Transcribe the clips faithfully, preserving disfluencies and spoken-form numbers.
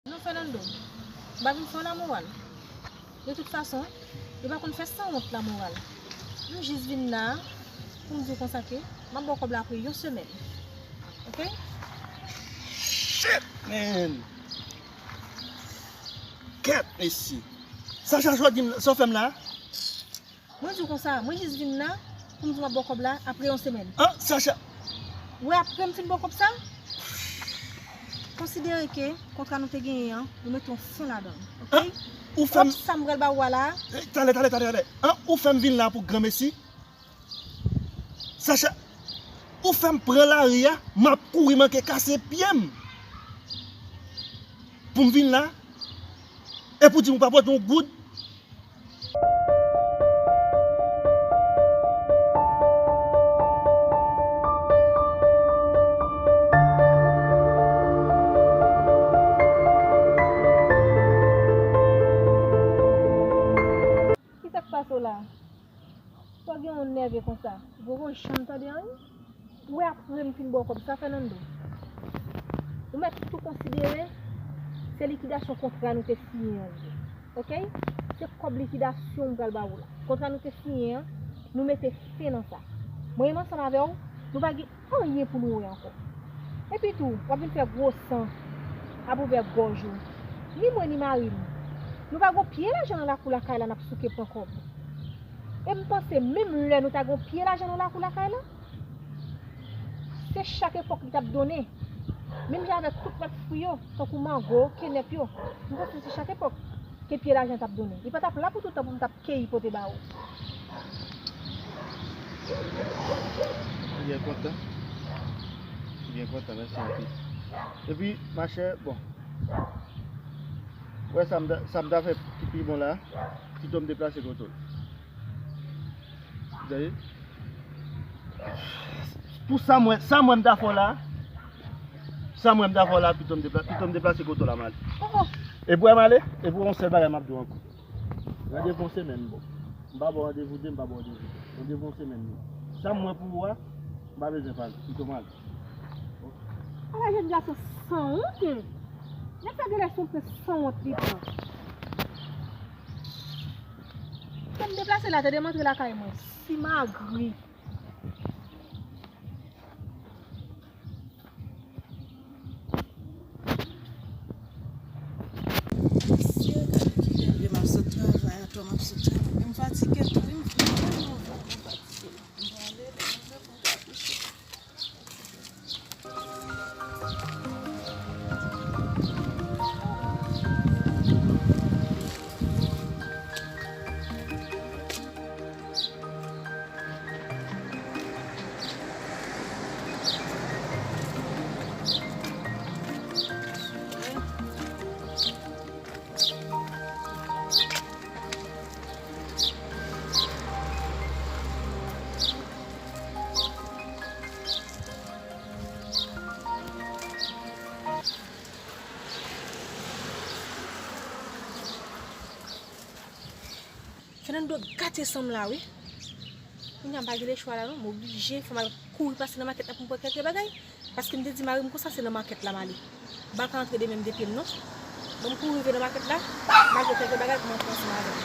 Non, Fernando, m pa vin fè w lamoral. De tout fason, yo pa konn fè sanwont lamoral. M jis vin la pou m di w konsa ke m ap ba w kòb la apre yon semèn. Oke? Shit, man! Kèt, mesye! Sacha, sa w di m, sa w fè m la? Mwen di w konsa, mwen jis vin la pou m di w m ap ba w kòb la apre yon semèn. An, Sacha! Ou wè apre m fin ba w kòb sa, konsidere ke kontra nou te genyen an, nou mete yon fen ladan l. Oke? An, ou fè m. Kòb sa m pral ba ou a la. Eh, talè, talè, talè, talè. An, ou fè m vin la pou granmesi? Sacha, ou fè m pran lari a, m ap kouri manke kase pye m. Pou m vin la, epi w di m ou pa pote yon goud. Kisa k pase w la? Sa w gen w nève konsa? Ou poko janm tande anyen? Ou wè apre m fin ba w kòb sa, Fernando? Ou mèt tou konsidere se likidasyon kontra nou te siyen an li ye. Oke? Se kòb likidasyon m pral ba ou la. Kontra nou te siyen an, nou mete fen nan sa. Mwen menm ansanm avè w, nou pa gen anyen pou nou wè ankò. Epi tou, w ap vin fè gwo san ap ouvè gòj ou. Ni mwen ni mari m, nou pa gon pye lajan nan lakou lakay la n ap souke pran kòb. E m panse menm lè nou ta gon pye lajan nan lakou lakay la, se chak epòk li t ap donnen. Menm jan avèk tout lòt fwi yo, tankou mango, kenèp yo. M panse se chak epòk ke pye lajan t ap donnen. Li pa t ap la pou tout tan pou m t ap keyi pote ba ou. M byen kontan. M byen kontan, mèsi anpil. Epi, machè, bon. Wè sa m ta, sa m ta fè ki pi bon la, pito m deplase kote w. Tande? Pou sa mwen, sa mwen m ta fè w la, sa mwen m ta fè w la, pito m depla-, pito m deplase kote w la m ale. Epi w wè m ale, epi w wè yon sèl bagay m ap di w ankò. Randevou yon semèn m ba w. M pa ba w randevou de, m pa ba w randevou de. Randevou yon semèn m ba w. Sa m wè pou ou a, m pa bezwen pale. Pito m ale. Ala jèn gason sanwont, hein. Nèg sa genlè se yon pwen sanwont li pran. Kite m deplase la, tande m antre lakay mwen. Simagri. Mesye, gade ki leve m ap sot travay, atò m ap sot travay. Men m fatige tou wi, m fatige, m fatige. M prale, m leve pou m ka kouche. Fernando gate san m la wi. Kounye a m pa gen lechwa la non, m oblije fò m al kouri pase nan makèt la pou m pran kèlke bagay. Paske m te di mari m konsa se nan makèt la m ale. M pa ka antre de menm de pye m non. Bon, m kouri rive nan makèt la, m al jwenn kèlke bagay pou m antre ansanm avè l.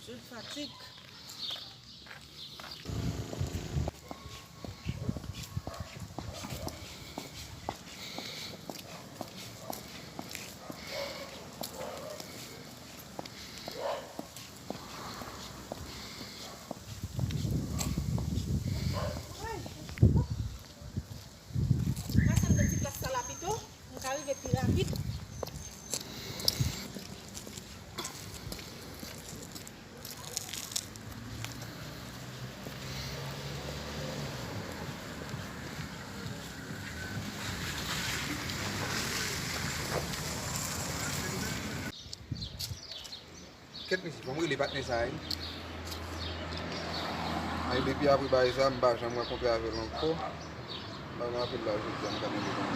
Jèn fatig. Pase m nan ti plas sa la pito, m ka rive pi rapid. Kèt mesye, fò m rele patnè sa a wi. A Depi apre bagay sa, m pa janm rankontre avè l ankò. M pa gen anpil la jodi a, m ka tande konn.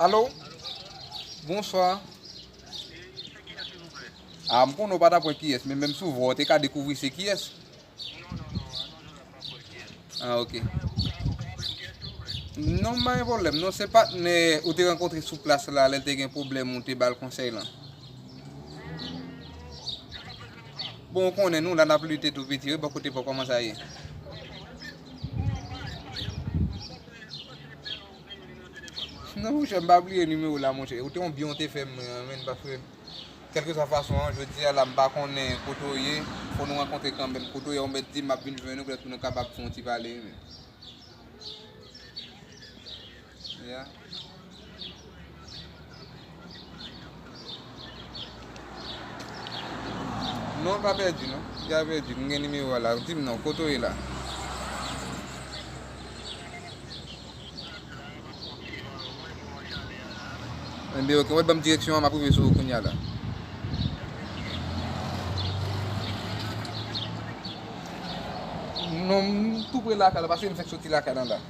Alo? Bonswa. Ah, m konnen w pa t ap wè kiyès, men menm sou vwa w te ka dekouvri se kiyès. Ah, ok. Non, pa gen pwoblèm. Non, se patnè ou te rankontre sou plas la, lè l te gen pwoblèm, ou te ba l konsèy lan. Bon, ou konnen nou la, n ap lite tou piti, wi, bò kote pa w kòman sa ye. Non, monchè, m pa bliye nimewo w la, monchè. Ou te yon byen w te fè m, men, paske kèlkeswa fason an, jodi a la, m pa konnen kote w ye, fò nou rankontre kanmenm. Kote w ye, ou mèt di m, m ap vin jwenn ou, petèt pou nou kapab fè yon ti pale, men. Yeah. Non, pa pèdi, non. Deja pèdi, m gen nimewo a la. Di m non, kote w ye la? Enben, ok, mwen ban m direksyon an, m ap rive sou ou kounye a la. Non, m tou pre lakay la, paske m fèk soti lakay la la.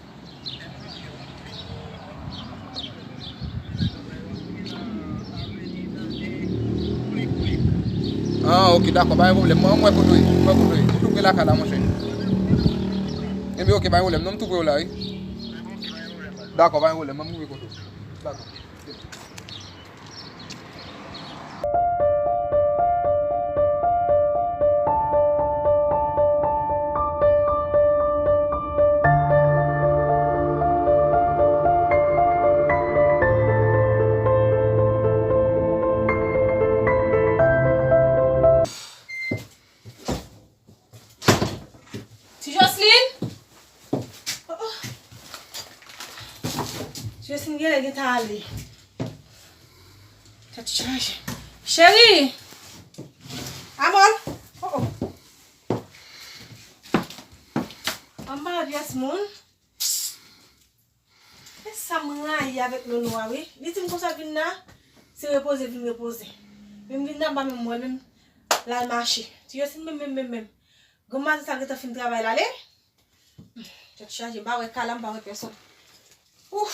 Ah, ok, dakò, pa gen pwoblèm. Mwen, mwen kote w ye, mwen kote w ye. M tou pre lakay la, monchè. Enben, ok, pa gen pwoblèm. Non, m tou pre w la, wi. Dakò, pa gen pwoblèm. Mwen, m rive kote w. Dakò. Ti Jocelyn! Oh, oh. Ti Jocelyn genlè gentan ale. Tèt chaje. Cheri! Amòl! Oh, oh. Anba vyès moun. E sa m rayi avèk Nono a, wi. Li di m konsa vin la, se repoze, vin repoze. Men m vin la, m pa menm wè l, menm l al mache. Ti Jocelyn menm, menm, menm, menm. Granmaten sa gentan fin travay l ale. Tèt chaje, m pa wè Kala, m pa wè pèsòn. Ouf!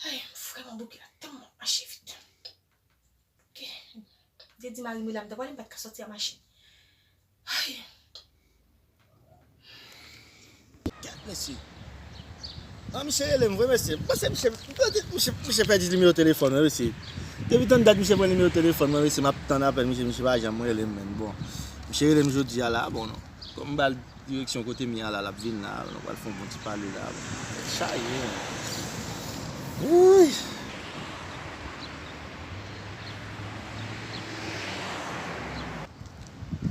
Ay, m vrèman bouke la, tèlman mache vit. Ok. M te di mari m la, m ta pral, m pa t ka sòti a mache. Ay. Gad, mesye. An, misye rele m vre, mesye. M panse misye, misye, misye pèdi nimewo telefòn mwen, mesye. Depi tann dat misye pran nimewo telefòn mwen, mesye, m ap tann apèl misye, misye pa janm rele m, menm. Bon, misye rele m jodi a la, bon, non. Kòm m ba l direksyon kote m ye a la, l ap vin la, nou pral fè yon bon ti pale la. Chaje, men. Wouy!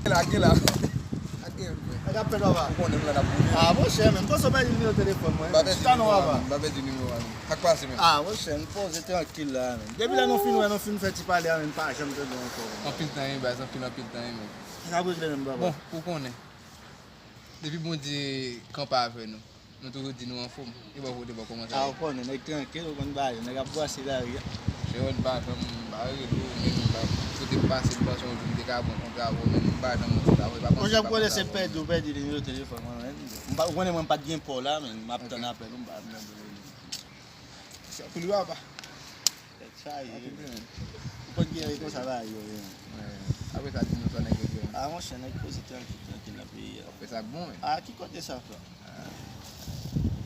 Gen la, gen la. Ak gen, frè. Ak apèl, papa. Ou konnen m la n ap boule. Ah, monchè, men m panse w pèdi nimewo telefòn mwen. M pa pèdi nimewo a, non, papa. M pa pèdi nimewo a, non. Sa k pase, men? Ah, monchè, m poze trankil la, men. Depi lè nou fin wè, nou fin fè ti pale a, men m pa janm tande w ankò, men. Anpil tan, wi, baz, anpil, anpil tan, wi, men. N ap regle menm, papa. Bon, ou konnen. Depi Bondye kanpe avè nou, nou toujou di nou anfòm. E bò kote bò kòman sa ye? Ah, ou konnen, nèg trankil, ou konn bagay yo, nèg ap brase lari a. Chewòl pa janm, m pa rele w, men m pa, kote m pase, m panse yon jou m te ka pran kontra avè w, men m pa janm wè w, se pa vre, pa panse. Monchè, m konnen se pèdi, ou pèdi nimewo telefòn mwen, men m pa, ou konnen mwen m pa t gen pa w la, men m ap tann apèl ou, m pa janm rele w. Mèsi anpil wi, papa. Tèt chaje. Anpil wi, men. Ou konn kijan e konsa bagay yo ye, men. Apre sa, di nou sa nèg yo gen. Ah, monchè, nèg poze trankil, trankil nan peyi a. Ou fè sa k bon, men. Ah, ki kote sa, frè? Ah.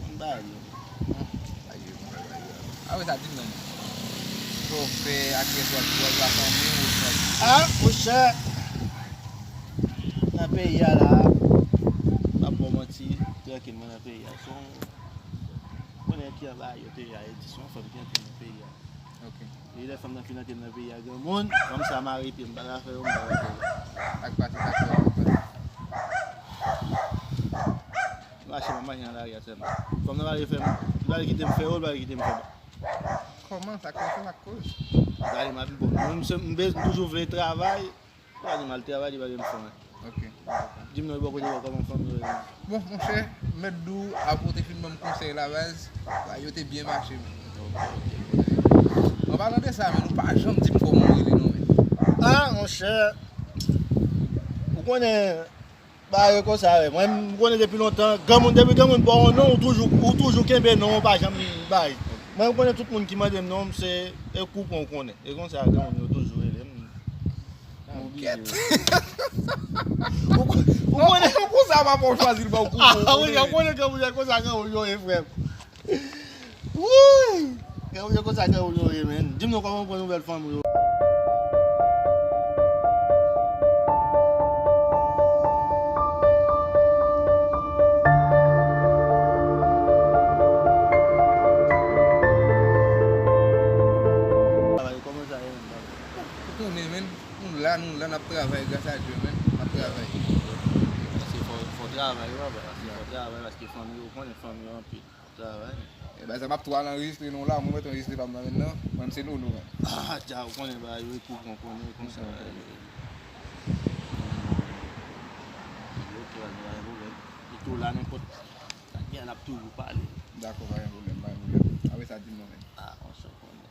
Konn bagay yo. Hmm, bagay yo, bagay yo. Apre sa, di m non. Sa w fè ak rès w ap, w ap lafanmi ou sa? Ah, monchè. Nan peyi a la, m ap ba w manti, trankil mwen nan peyi a. Se yon Konnen ki anba yo te ya, e di se yon fanm ki antre nan peyi a. Ok. E lè fanm nan fin antre nan peyi a, granmoun, fanm sa mare pye m, m pa ka fè yo, m pa ka fè yo. Ak pati, ak pati, ak pati. M mache, m ap mache nan lari a sèlman. Fanm nan pa vle fè m, li pa vle kite m fè yo, li pa vle kite m fè yo. Kòman sa, kòman sa, sa koz? Gade, m ap bon. Mwen, m se, m bez-, m toujou vle travay. Li pa di m al travay, li pa di m fè anyen. Ok. Di m non, bò kote w kòman fanmi yo ye. Bon, monchè, m mèt di w, apre w te fin ban m konsèy la, baz, bagay yo te byen mache, men. An palan de sa, men, ou pa janm di m kòman w rele, non, men. Ah, monchè, ou konnen, bagay yo konsa, wi. Mwen, m konnen depi lontan, granmoun, depi granmoun ba w yon non, ou toujou, ou toujou kenbe non, ou pa janm bay. Mwen, m konnen tout moun ki mande m non, se e koupon w konnen. E konsa, granmoun yo toujou rele m. Kèt. Ou konnen. Ou konnen. Konsa papa w chwazi l ba w koupon. Ah, wi, ou konnen ke ou ye konsa, ke ou yo ye, frè m. Wouy! Ke ou ye konsa, ke ou yo ye, men. Di m non, kòman w pran nouvèl fanmi w yo? Travay, kòman sa ye, men? Ou konnen, men. Nou la, nou la, n ap travay, gras a Dye, men, n ap travay. Paske fò, fò travay, wi, papa, paske fò travay, paske fanmi yo, ou konnen fanmi yo anpil, fò travay. E, baz, m ap tou al anrejistre non la, mwen mèt anrejistre pa m nan menm nan, mwen, m se Nono, men. Ah, dja, ou konnen bagay yo, e kou, ou konnen, konsa, bagay yo. Ok, baz, pa gen pwoblèm. E tou la, nenpòt sa k gen, n ap toujou pale. Dakò, pa gen pwoblèm, pa gen pwoblèm. Apre sa, di m non, men. Ah, monchè, ou konnen.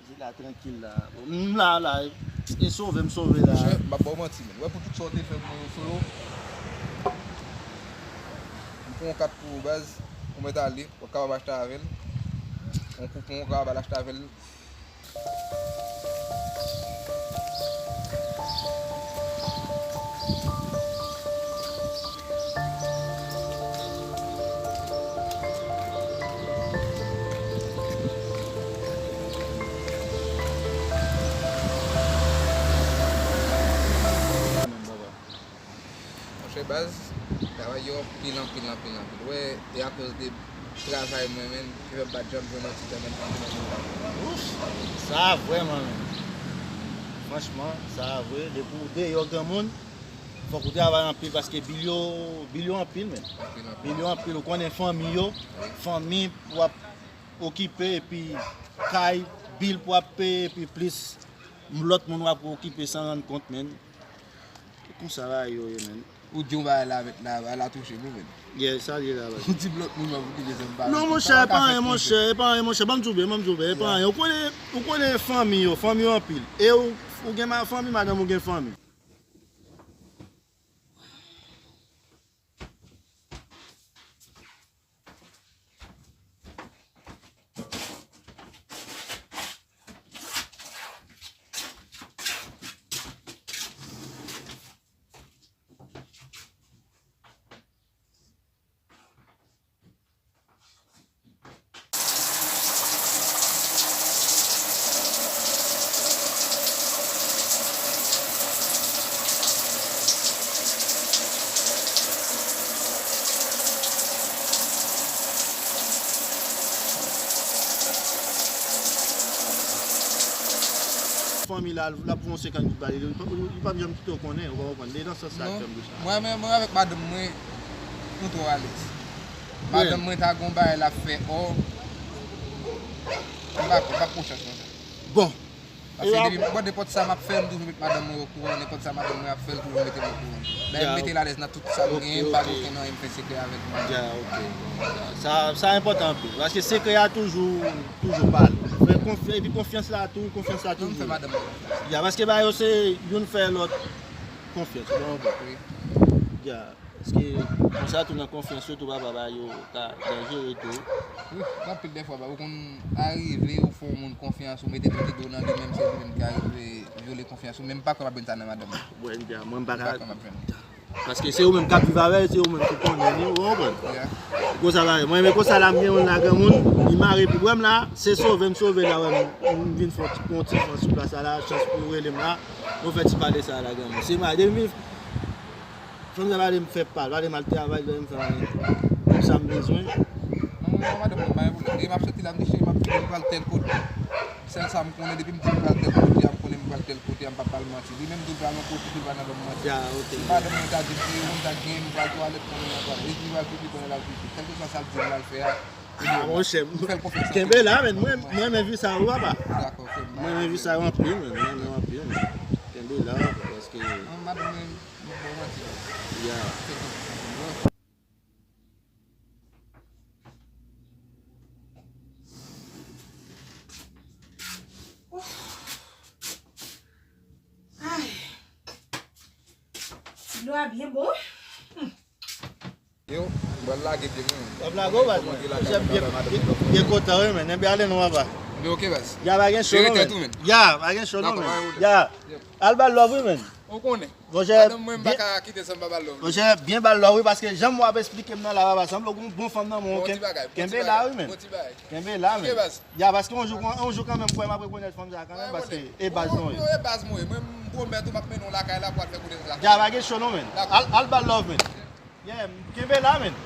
Di la trankil la. Bon, m la, la. E sove, m sove la. Monchè, m ap ba w manti, men. Ou wè pou tout sa w te fè pou mwen yo sou yo. M pran yon kat pou ou, baz. Ou mèt ale. W ap kapab achte avè l. Yon koupon, ou kapab al achte avè l. Monchè baz, travay yo anpil, anpil, anpil, anpil. Ou wè, e akoz de travay mwen menm, ki fè m pa t janm jwenn yon ti tan menm pou m jwenn yon. Ouf, sa vre, man, men. Franchman, sa vre. Depi w deyò granmoun, fòk ou travay anpil paske bil yo, bil yo anpil, men. Anpil, anpil. Bil yo anpil, ou konnen fanmi yo, wi, fanmi w ap okipe, epi kay, bil pou w ap peye, epi plis lòt moun w ap okipe san rann kont, men. E konsa bagay yo ye, men. Ou di yon bagay la, met la, bagay la touche m, wi, men. Yeah, sa li la, baz. Ou di lòt moun w ap okipe san m pa. Non, monchè, e pa anyen, monchè, e pa anyen, monchè. Ban m di w byen, ban m di w byen, e pa anyen. Ou konnen, ou konnen fanmi yo, fanmi yo anpil. E ou, ou gen ma-, fanmi, madanm ou gen fanmi. Fanmi la, l ap voye yon senkant goud ba li, li p ap, li p ap janm kite w konnen, ou pa konprann. E nan sans sa, non, fè m di sa. Mwen menm, mwen avèk madanm mwen, nou twò alèz. Madanm mwen ta gon bagay l ap fè, ò. M pa, m pa pran chans nan sa. Bon. Paske depi, bon, nenpòt sa m ap fè, m toujou met madanm mwen okouran, nenpòt sa madanm mwen ap fè, l toujou mete m okouran. Dayè, m mete l alèz nan tout sa m genyen, m pa gen okenn anyen m fè sekrè avèk madanm mwen. Ya, ok. Sa, sa enpòtan anpil. Paske sekrè a toujou, toujou pale. Fè konfyans, epi konfyans la tou, konfyans la toujou. Non, m fè madanm mwen konfyans. Ya, paske bagay yo se youn fè lòt konfyans, ou konprann? Wi. Ya. Paske konsa tou nan konfyans yo tou papa, bagay yo ka danjere tou. Wi, anpil dèfwa, ba, ou konn arive, ou fè yon moun konfyans, ou mete tout ido nan li, menm se li menm ki arive vyole konfyans ou, men m pa kwè m ap jwenn sa nan madanm mwen. Mwen, mwen, m pa ka. M pa kwè m ap jwenn. Paske se ou menm k ap viv avè l, se ou menm ki konnen li, ou konprann? Yeah. Konsa bagay, mwen menm konsa la, m gen youn la, granmoun, li mare pou bwè m la, se sove m sove la, wè m, m vin fè yon ti, yon ti fon sou plas la, la, chans pou rele m la, nou fè ti pale sa la, granmoun. Se mare, depi m vin Fanm sa pale m fè pa l, pale m al travay, pale m fè anyen. Sa m bezwen. Non, non, non, madanm mwen pa gen pwoblèm. Depi m ap soti la, m di, cheri, m ap fini, m pral tèl kote. Sèl sa m konnen, depi m di m pral tèl kote a, m konnen m pral tèl kote a, m p ap ba l manti. Li menm tou l pral yon kote, tou l pral nan ban m manti. Ya, ok. Si madanm mwen ta di m se yon moun ta gen, m pral twalèt, konnen m al twalèt. Li di l pral pipi, konnen l al pipi. Kèlkeswa sa l di m l al fè a, ah, monchè, m fè l konfyans anpil. Kenbe la, men mwen, mwen renmen vi sa yo, papa. Dakò, frè m. Mwen renmen vi sa yo anpil, men mwen renmen anpil, men. Kenbe la, paske non, madanm mwen, Ya. Ay. Ti dlo a byen bon. Yo, m pral lage pye m wi. W ap lage w, baz. Monchè, byen, byen kontan wi, men. Enben ale non, papa. Men ok, baz. Ya, pa gen cho non, men. Ya, pa gen cho non, men. Ya. Al ba l love wi, men. Ou konnen. Monchè, madanm mwen, m pa ka kite san m pa ba l love. Monchè, byen ba l love wi, paske jan w ap esplike m nan la, papa, sanble w gon bon fanm nan men w. Kenbe la wi, men. Kenbe la, men. Ya, paske yon jou, yon jou kanmenm, frè, m ap rekonèt fanm sa kanmenm, paske e baz nou ye. E baz mwen, mwen, m pwomèt ou, m ap mennen w lakay la pou al fè konesans ak li. Ya, pa gen cho non, men. Al, al ba l love, men. Yeah, kenbe la, men.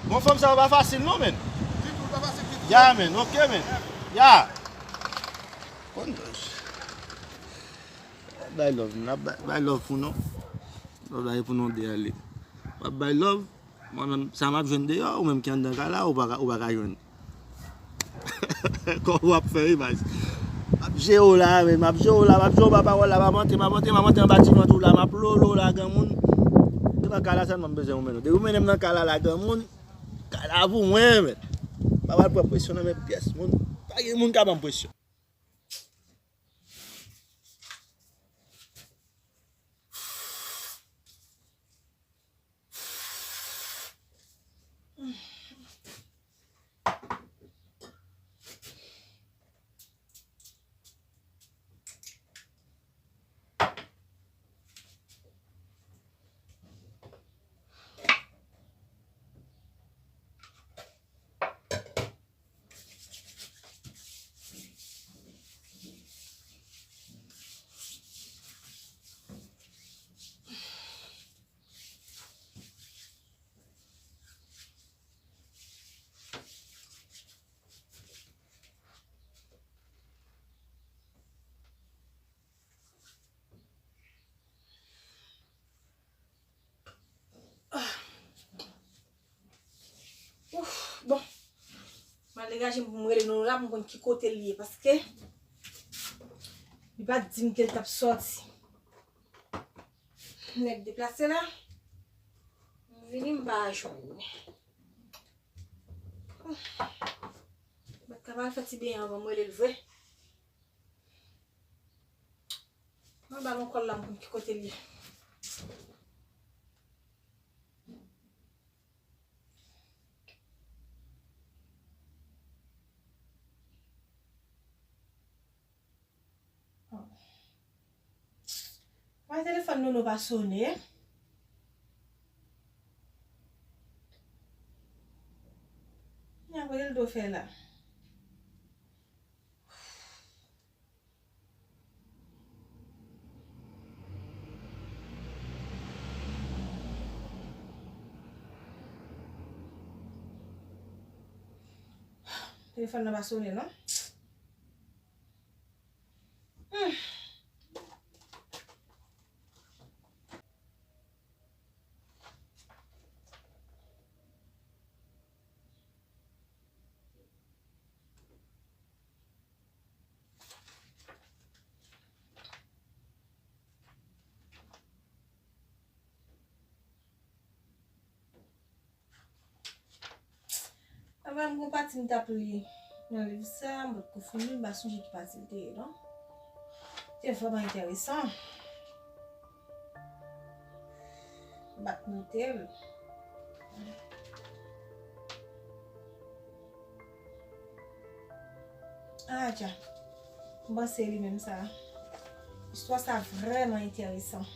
Bon, fanm sa yo pa fasil, non, men. Ditou, pa fasil ditou. Ya, men, ok, men. Ya. Konn, bay love, men, ap bay, bay love pou nou. Love la, e pou nou de ale. W ap bay love. Mwen menm, sa m ap jwenn deyò, ou menm ki anndan kay la, ou pa ka, ou pa ka jwenn. Kòman w ap fè wi, baz? M ap jere w la, men, m ap jere w la, m ap jere w pa pawòl la, m ap antre, m ap antre, m ap antre anba ti vant ou la, m ap lolo w la, granmoun. Se nan kay la sèlman m bezwen ou mennen w. Depi w mennen m nan kay la, la, granmoun, kay la pou mwen, men. M pa pral pran presyon nan men pyès moun. Pa gen moun ka ban m presyon. Ouf, bon. M al degaje m pou m rele Nono la pou m konn ki kote l ye, paske li pa t di m ke l t ap sòti. Nèg deplase la. M vini, m pa jwenn li. Ouf. Mwen t ka al fè ti benyen anvan m rele l vre. Mwen ba l yon kòl la, m konn ki kote l ye. Wè, telefòn Nono pa sonnen. Nan kote l do fè la? Telefòn nan pa sonnen non. Hmm. Avan m gon pati m t ap li nan liv sa, m potko fini, m pa sonje ki pati l te ye non. Te vrèman enteresan. M pa t note l. Ah, dja. M panse li menm sa. Istwa sa vrèman enteresan.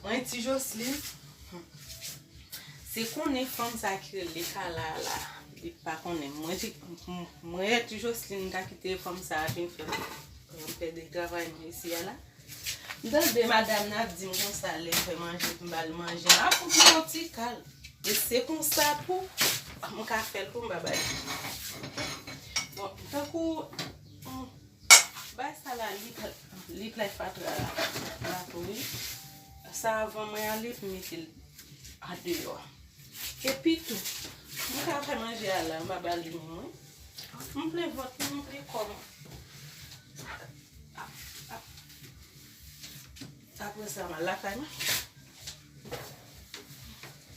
Mwen, Ti Joslin, se konnen fanm sa ki rele Kala la, li pa konnen. Mwen, Ti, mwen, Ti Joslin, m ta kite fanm sa vin fè m pèdi travay mwen isi a la. M tande madanm nan ap di m konsa, lè l fè manje pou m ba l manje a, pou m yon ti kal. E se konsa tou, m ka fè l pou m pa ba l. Bon, tankou, hmm, bay sa la, li, li play fatra la, la tou, wi. Sa avan mwen ale, m mete l an deyò. Epi tou, m ka fè manje a la, m pa ba l li mwen. M plen vant mwen, m plen kò mwen. Apre sa, m al lakay mwen.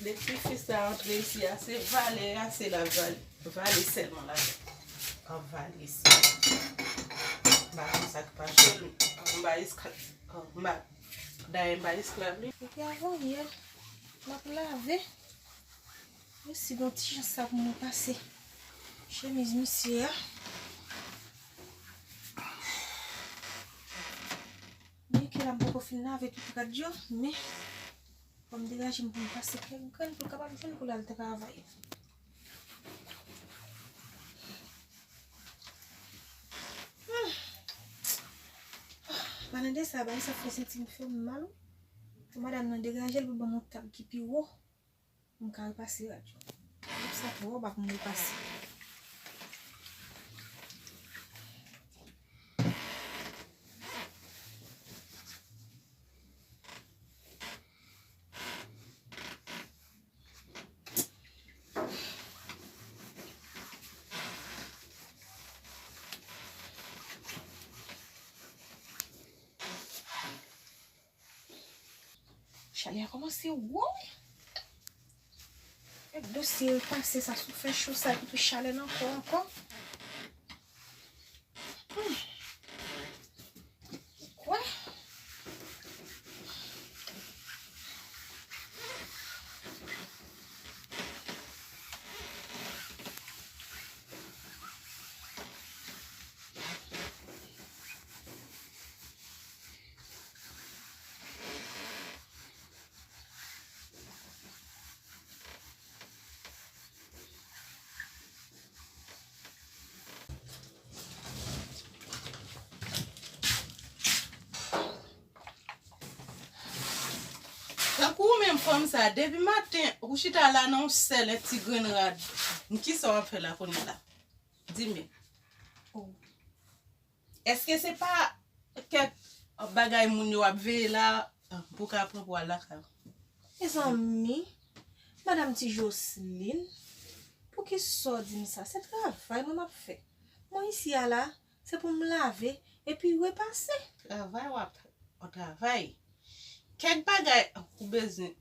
Depi fi sa antre isi a, se vale, a se l ap vale. Vale sèlman l ap vale isi a. M pa konn sa k pase l. M pa esklav. M pa, dayè m pa esklav li. Epi avanyè, m ap lave. Mesi, gon ti jan sa pou mwen pase chemiz misye a. Byenke la m poko fin lave tout rad yo, men fò m degaje m pou m pase kèk grenn pou l kapab jwenn pou l al travay. Hmm. Palan de sa, bagay sa fè senti m fè m mal, wi. Pou madanm nan degaje l pou ban m yon tab ki pi wo. M ka repase rad yo. Tout sa twò ba pou m repase. Chalè a kòmanse wo, wi. Fèk dosye yo pase sa sou fè cho sa epi tou chalè nan kò ankò. Hmm. Ou kwè? Tankou ou menm fanm sa, depi maten, ou chita la nan yon sèl, yon ti grenn rad. Kisa w ap fè la kounye a la? Di m. Oh. Èske se pa kèk bagay moun yo ap veye la pou ka pran pou al lakay ou? Mezanmi, Madanm Ti Joseline, poukisa w di m sa? Se travay mwen m ap fè. Mwen isi a la, se pou m lave epi repase. Travay w ap, w travay. Kèk bagay ou bezwen,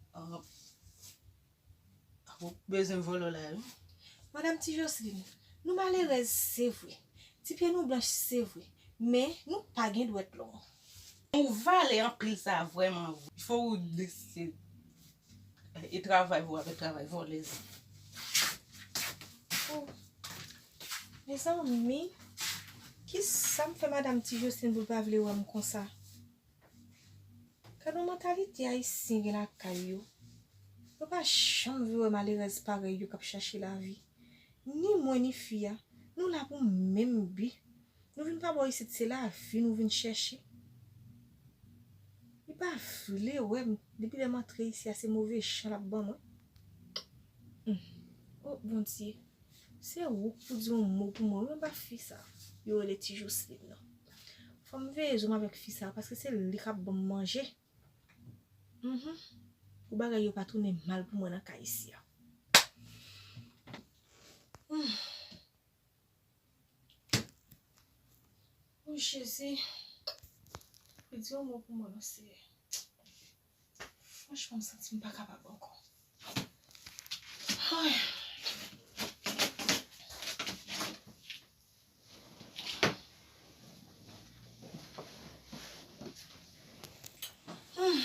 ou bezwen vòlò la, wi. Madanm Ti Joseline, nou malerèz, se vre. Ti pye nou blanch, se vre. Men, nou pa gen dwèt long. Ou vale anpil sa, vrèman vre. Fò ou deside. E travay pou w ap travay, vòlèz. Oh. Mezanmi, kisa m fè Madanm Ti Joseline pou l pa vle wè m konsa? Gad yon mantalite ayisyen gen lakay yo. Yo pa janm vle wè malerèz parèy yo k ap chache lavi. Ni mwen ni fi a, nou la pou menm bi. Nou vin pa bò isit, se lavi nou vin chèche. Li pa vle wè m. Depi lè m antre isi a, se move chan l ap ban mwen. Hmm. Oh, Bondye. Se ou k pou di yon mo pou mwen, wi, anba fi sa yo rele Ti Joseline nan. Fò m veye zo m avèk fi sa, paske se li k ap ban m manje. Mhm. Pou bagay yo pa tounen mal pou mwen nan kay isi a. Hmm. O Jezi, di yon mo pou mwen non, Seyè. Franchman, m santi m pa kapab ankò. Ay. Hmm.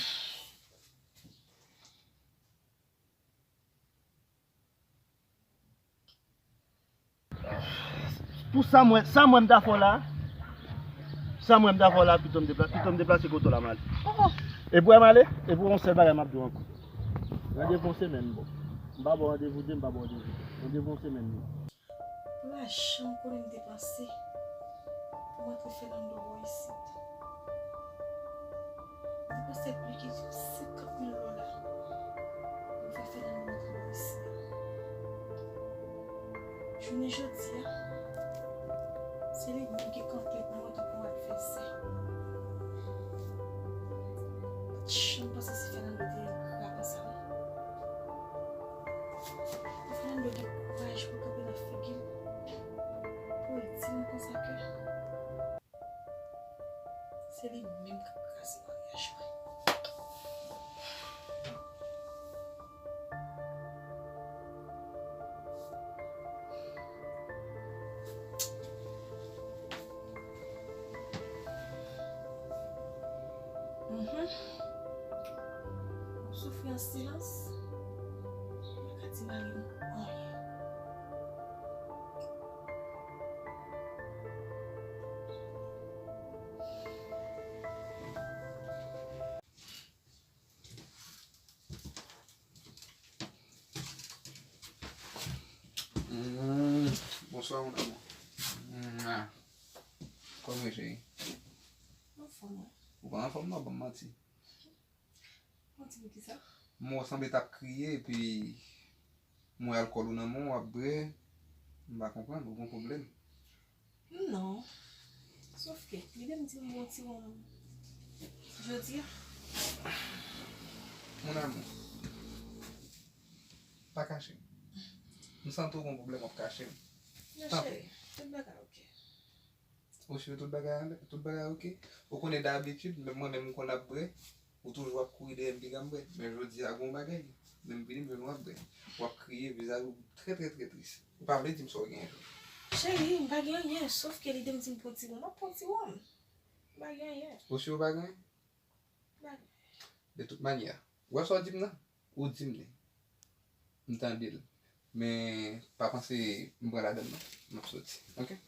Pou sa mwen, sa mwen m ta fè w la, sa mwen m ta fè w la, pito m depla-, pito m deplase kote w la m ale. Oh. E pou w m ale, e pou yon sèl bagay m ap di w ankò. Randevou yon semèn, bon. M pa ba w randevou de, m pa ba w randevou. Randevou yon semèn, bon. Lajan m konnen m depanse pou m antre Fernando bò isit. M depanse plis ki senkant mil dola pou m fè Fernando antre bò isit. Jounen jodi a, se li menm ki kanpe pou mwen tankou yon advèsè. Pa t janm panse si Fernando te engra konsa, non. Se li menm k ap kraze maryaj mwen. Mhm. M ap soufri an silans. M pa ka di mari m anyen. Mm, bonsoir, mon amour. Mm, ah. Kòman w ye, cheri? Anfòm, wi. Ou pa anfòm non, ban m manti. Manti pou kisa? M wè w sanble t ap kriye, epi m wè alkòl ou nan men w, w ap bwè. M pa konprann, ou gen pwoblèm? Non. Sòf ke, lide m di m bon ti wonm jodi a. Mon amour, pa kache m. M santi w gen pwoblèm, w ap kache m. Non, tanpri, cheri, tout bagay oke. Ou si tout bagay, tout bagay oke? Ou konnen dabitid, menm mwen menm m konn ap bwè, ou toujou ap kouri dèyè m piga m bwè. Men jodi a, gen yon bagay, lè m vini, m jwenn w ap bwè. W ap kriye, vizaj ou trè, trè, trè tris. Ou pa vle di m sa w gen, Jojo. Cheri, m pa gen anyen, sòf ke lide m di m pran ti wonm, m ap pran ti wonm. M pa gen anyen. Ou si w pa gen? M pa gen. De tout manyè, ou wè sa w di m nan? Ou di m li. M tande l. Men pa panse m pran ladan l non. M ap soti. Oke?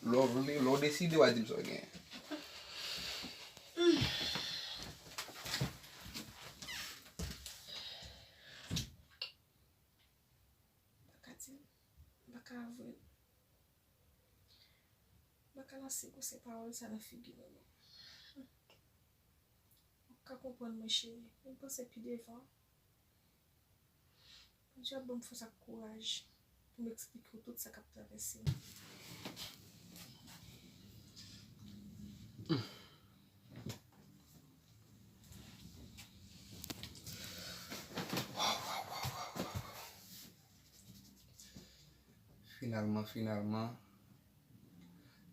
Lè w vle, lè w deside, w a di m sa w genyen. M pa ka di l. M pa ka avwe l. M pa ka lanse gwosè pawòl sa nan figi nou non. Ou ka konprann mwen, cheri. Vin panse pi devan. Bondye ap ban m fòs ak kouraj pou m eksplike w tout sa k ap travèse m. Finalman, finalman,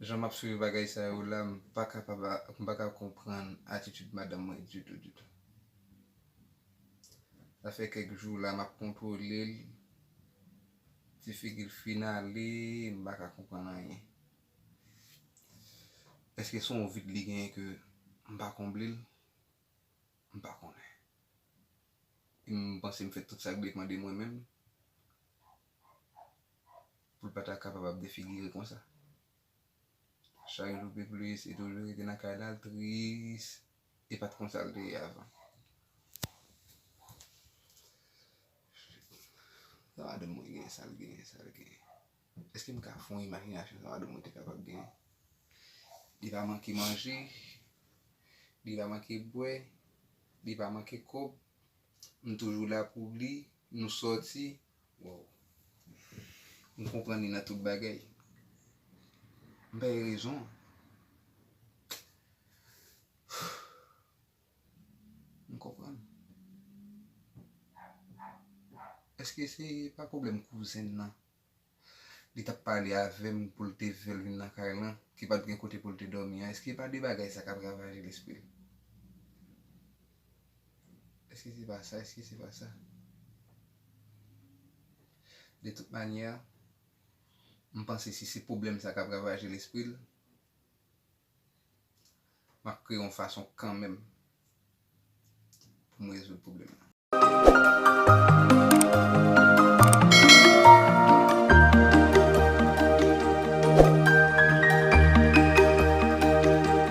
jan m ap swiv bagay sa yo la, m pa kapab, m pa ka konprann atitid madanm mwen ditou, ditou. Sa fè kèk jou la, m ap kontwole l. Ti figi l fin ale, m pa ka konprann anyen. Èske se yon vid li genyen ke m pa konble l? M pa konnen. E m panse m fè tout sa k dwe mande mwen menm pou l pa ta kapab ap defigire konsa. Chak jou pi plis, li toujou rete nan kay la, l tris, e pa t konsa l te ye avan. Sa madanm mwen genyen, sa l genyen, sa l genyen. Èske m ka fè yon imajinasyon sa madanm mwen te kapab genyen? Li pa manke manje, li pa manke bwè, li pa manke kòb. M toujou la pou li, nou sòti. Wow. M konprann li nan tout bagay. M bay rezon. M konprann. Èske se pa pwoblèm kouzen nan? Li t ap pale avè m pou l te fè l vin nan kay lan, ki pa t gen kote pou l te dòmi an. Èske pa de bagay sa k ap ravaje lespri l? Èske se pa sa? Èske se pa sa? De tout manyè, m panse si se pwoblèm sa k ap ravaje lespri l, m ap kreye yon fason kanmenm pou m rezoud pwoblèm nan.